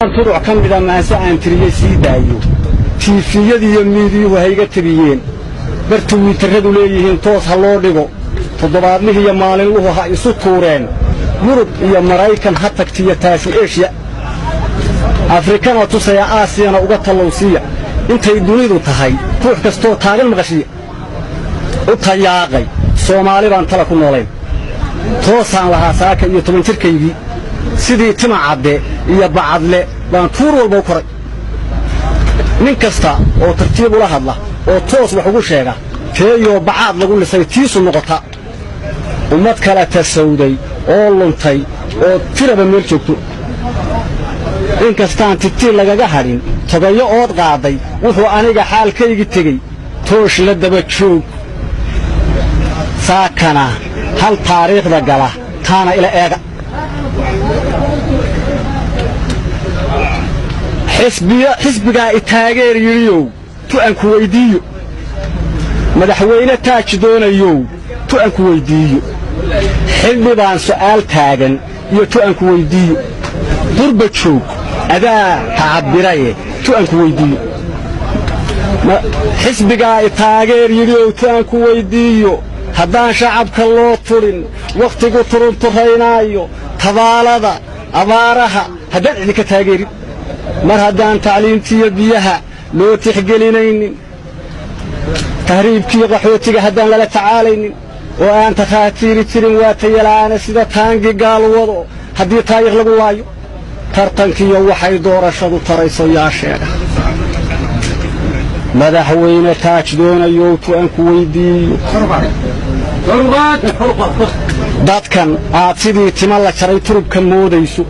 Tuduc ka mida maanse aan tiriyey sii daayo, tiifiyadiiyo miidiyuhu hayga tabiyeen, bar tuwiitarradu leeyihiin toos ha loo dhigo, toddobaadlihii iyo maalinluhu ha isu tuureen, Yurub iyo Maraykan ha tagtiyo taasi Eshiya, Afrikana tusaya, Aasiyana uga tallowsiiya, intay dunidu tahay ruux kastoo taagan maqashiya. U tayaaqay Soomaali baan tala ku noolayn, toosaan lahaa saaka iyo 10 jirkaygii, sidii Timacadde iyo Bacadle baan tuur walba u koray. Nin kasta oo tartiib ula hadla oo toos wax ugu sheega, teeyoo bacaad lagu lisay tiisu noqota. Ummad kala tasawday oo luntay oo tiraba meel joogto, inkastaan titii lagaga hadhin togayo ood qaadday, wuxuu aniga xaalkaygii tegey toosh la daba joog. Saakana hal taariikhda gala taana ila eega. Xisbigaa i taageer yidhiyow, tu'anku weyddiiyo. Madaxweyne taaj doonayow, tu'anku weyddiiyo. Xildhibaan su'aal taagan iyo tu'anku weyddiiyo. Qurba joog adaa tacabbiraye, tu'anku weyddiiyo. Xisbigaa i taageer yidhiyow, tu'anku weyddiiyo. Haddaan shacabka loo tudhin, wakhtigu turunturraynaayo, tabaalada abaaraha haddaan idinka taageerin, mar haddaan tacliintiiyo biyaha loo tixgelinaynin, tahriibkiiyo qaxootiga haddaan lala tacaalaynin, oo aan takhaatiiri jirin waa tayala'aana sida taangi gaal wado haddii taayikh lagu laayo, tartankiiyo waxay doorashadu tarayso yaa sheega. Madaxweyne taaj doonayow, tu'anku weyddiiyo. Dadkan aad sidii tima la jaray turubka moodayso,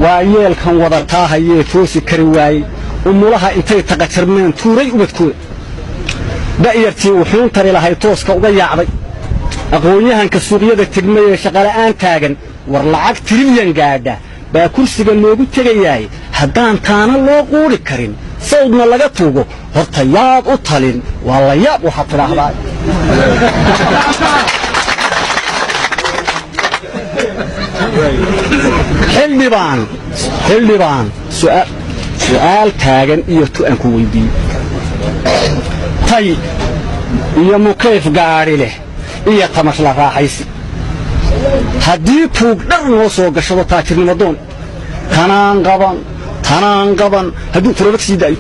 waa yeelkan wadataa hayee toosi kari waayey, umulaha intay taqajarmeen tuuray ubadkooda, da'yartii wuxuun tari lahay tooska uga yaacday, aqoon-yahanka suuqyada tegmay ee shaqala'aan taagan, war lacag tirilyan gaadha baa kursiga loogu tegayaay, haddaan taana loo quudhi karin, sawdna laga tuugo, horta yaad u talin? Waa la yaab waxaad tidhaahdaa. Xildhibaan su'aal taagan iyo tu'anku weyddiiyo. Tay iyo mukayf gaadhi leh iyo tamasla raaxaysi haddii tuug dhar noo soo gashado, taajirnimo doon tanaan qaban, tanaan qaban hadduu turaba ka sii daayo,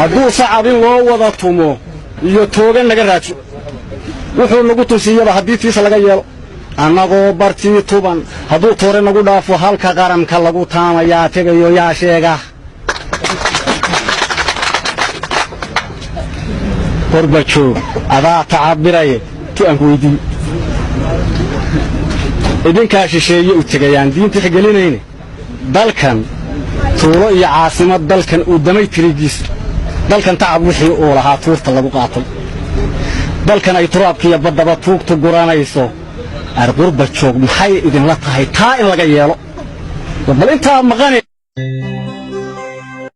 hadduu sacab in loo wada tumo iyo toogan naga raadso, wuxuu nagu tunsiiyaba haddii tiisa laga yeelo, annagoo bartii tuban hadduu toore nagu dhaafo, halka qaranka lagu taamayaa tegayo yaa sheega. Qorba joog adaa tacabiraye, tu'anku weyddiiyo. Idinkaa shisheeye u tegayaan diin tixgelinayne, dalkan tuulo iyo caasimad, dalkan uu damay tirigiisa, dalkan tacab wixii uu lahaa tuurta lagu qaatay, dalkan ay turaabkiiyo baddaba tuugtu guranayso, arqurba joog maxay idinla tahay taa in laga yeelo? Bal intaa maqane